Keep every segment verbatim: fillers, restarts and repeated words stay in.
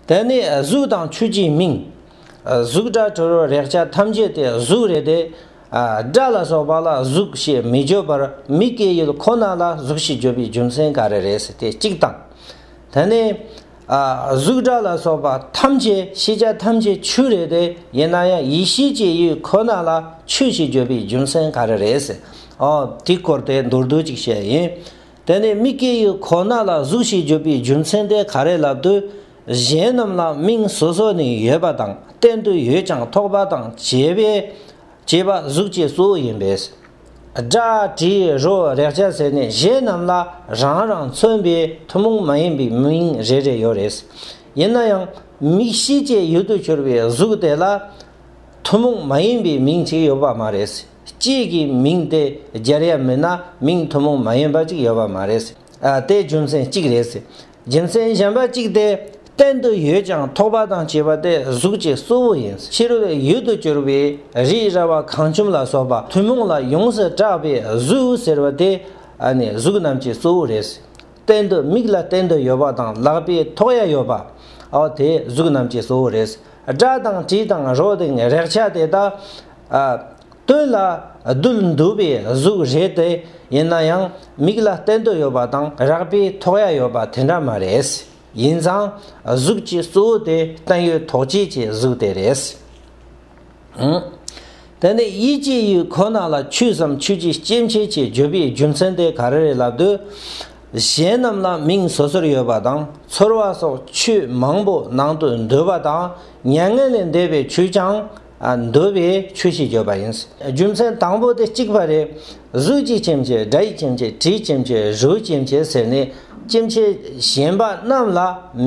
དེ་ནས་གཟུགས་དང་ཆོས་ཀྱི་མིང་། གཟུགས་སྒྲ་དྲི་རོ་རེག་བྱ་ཐམས་ཅད་དེ་གཟུགས་རེད་དེ། སྒྲ་ལ་སོགས་པ་ལ་གཟུགས་ཞེས་མི་བརྗོད་པར་མིག་གི་ཡུལ་ཁོ་ན་ལ་གཟུགས་ཞེས་བརྗོད་པའི་རྒྱུ་མཚན་ག་རེ་རེད་ཟེར་དེ་གཅིག་དང་། དེ་ནས་གཟུགས་སྒྲ་ལ་སོགས་པ་ཐམས་ཅད་ཤེས་བྱ་ཐམས་ཅད་ཆོས་རེད་དེ། ཡིན་ན་ཡང་ཡིད་ཤེས་ཀྱི་ཡུལ་ཁོ་ན་ལ་ཆོས་ཞེས་བརྗོད་པའི་རྒྱུ་མཚན་ག་རེ་རེད་ཟེར། ཨོ་དེའི་སྐོར་དེ་མདོར་བསྡུས་ཅིག་བཤད་ཡིན། དེ་ནས་མིག་གི་ཡུལ་ཁོ་ན་ལ་གཟུགས་ཞེས་བརྗོད་པའི་རྒྱུ་མཚན་དེ་ག་རེ་ལབ་དུས། གཞན་རྣམས་ལ་མིང་སོ་སོ་ནས་ཡོད་པ་དང་གཏན་དུ་ཡོད་ཀྱང་ཐོགས་པ་དང་བཅས་པའི་བཅས་པ་གཟུགས་ཀྱི་གཙོ་བོ་ཡིན་པས། སྒྲ་དྲི་རོ་རེག་བྱ་ཟེར་ནས་གཞན་རྣམས་ལ་རང་རང་མཚོན་པའི་ཐུན་མོང་མ་ཡིན་པའི་མིང་རེ་རེ་ཡོད་རེད། ཡིན་ན་ཡང་མིག་ཤེས་ཀྱི་ཡུལ་དུ་གྱུར་པའི་གཟུགས་དེ་ལ་ཐུན་མོང་མ་ཡིན་པའི་མིང་ཅིག་ཡོད་པ་མ་རེད། ལྕེ་གི་མིང་དེ་སྦྱར་ཡ་མིན་ན་མིང་ཐུན་མོང་མ་ཡིན་པ་ཅིག་ཡོད་པ་མ་རེད། ཨ་དེ་རྒྱུ་མཚན་གཅིག་རེད། རྒྱུ་མཚན་གཞན་པ་གཅིག་དེ། གཏན་དུ་ཡོད་ཀྱང་ཐོགས་པ་དང་བཅས་པ་དེ་གཟུགས་ཀྱི་གཙོ་བོ་ཡིན། ཕྱི་རོལ་ཡུལ་དུ་གྱུར་པའི་རི་ར་བ་གངས་ལྗོངས་ལ་སོགས་པ་ཐུན་མོང་ལ་ཡོངས་སུ་གྲགས་པའི་གཟུགས་ཟེར་བ་དེ། ཨ་ནི་གཟུགས་རྣམས་ཀྱི་གཙོ་བོ་རེད། གཏན་དུ་མིག་ལ་གཏན་དུ་ཡོད་པ་དང་ལག་པས་ཐོགས་ཡ་ཡོད་པ། ཨོ་དེ་གཟུགས་རྣམས་ཀྱི་གཙོ་བོ་རེད། སྒྲ་དང་དྲི་དང་རོ་དང་རེག་བྱ་དེ་དག་ཨ་དོན་ལ་སྡུད་འདུག་པའི་གཟུགས་རེད་དེ། ཡིན་ན་ཡང་མིག་ལ་གཏན་དུ་ཡོད་པ་དང་རགས་པས་ཐོགས་ཡ་ཡོད་པ་དེ་འདྲ་མ་རེད། ཡིན་ཙང་གཟུགས་ཀྱི་གཙོ་བོ་དེ་བརྟན་གཡོ་ཐོགས་བཅས་ཀྱི་གཟུགས་དེ་རེད། ཨང་། དེ་ནས་ཡིད་ཀྱི་ཡུལ་ཁོ་ན་ལ་ཆོས་སམ་ཆོས་ཀྱི་སྐྱེ་མཆེད་ཅེས་བརྗོད་པའི་རྒྱུ་མཚན་དེ་ག་རེ་རེད་ལབ་དུས། གཞན་རྣམས་ལ་མིང་སོ་སོར་ཡོད་པ་དང་ཚོར་བ་སོགས་ཆོས་མང་པོ་ནང་དུ་འདུས་པ་དང་མྱ་ངན་ལས་འདས་པའི་ཆོས་ཀྱང་འདུས་པའི་ཆོས་ཞེས་བརྗོད་པ་ཡིན། རྒྱུ་མཚན་དང་པོ་དེ་གཅིག་པ་རེད། གཟུགས་ཀྱི་སྐྱེ་མཆེད། སྒྲ་ཡི་སྐྱེ་མཆེད། དྲི་ཡི་སྐྱེ་མཆེད། རོའི་སྐྱེ་མཆེད་ཟེར་ནས་སྐྱེ་མཆེད་གཞན་པ་རྣམས་ལ་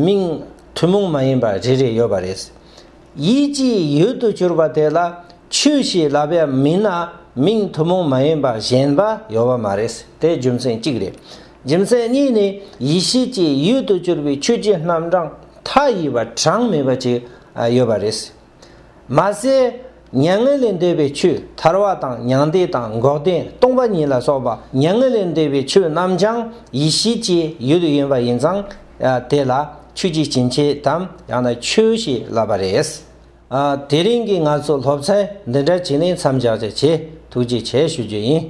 མིང་ཐུན་མོང་མ་ཡིན་པ་རེ་རེ་ཡོད་པ་རེད། ཡིད་ཀྱི་ཡུལ་དུ་གྱུར་པ་དེ་ལ་ཆོས་ཞེས་ལབ་ཡ་མིན་ན་མིང་ཐུན་མོང་མ་ཡིན་པ་གཞན་པ་ཡོད་པ་མ་རེད། དེ་རྒྱུ་མཚན་གཅིག་རེད། རྒྱུ་མཚན་གཉིས་ནི་ཡིད་ཤེས་ཀྱི་ཡུལ་དུ་གྱུར་པའི་ཆོས་ཀྱི་རྣམ་གྲངས་མཐའ་ཡས་པ་གྲངས་མེད་པ་ཅིག་ཡོད་པ་རེད། མ་ཟད་མྱ་ངན་ལས་འདས་པའི་ཆོས་ཐར་པ་དང་མྱང་འདས་དང་འགོག་བདེན་སྟོང་པ་ཉིད་ལ་སོགས་པ་མྱ་ངན་ལས་འདས་པའི་ཆོས་རྣམས་ཀྱང་ཡིད་ཤེས་ཀྱི་ཡུལ་ཡིན་པ་ཡིན་ཙང་དེ་ལ་ཆོས་ཀྱི་སྐྱེ་མཆེད་དམ་ཡང་ན་ཆོས་ཞེས་ལབ་པ་རེད། ཨ། དེ་རིང་གི་ང་ཚོ་སློབ་ཚན་འདི་འདྲ་བྱས་ནས་མཚམས་འཇོག་བྱ་བྱེད། ཐུགས་རྗེ་ཆེ་ཞུ་རྒྱུ་ཡིན།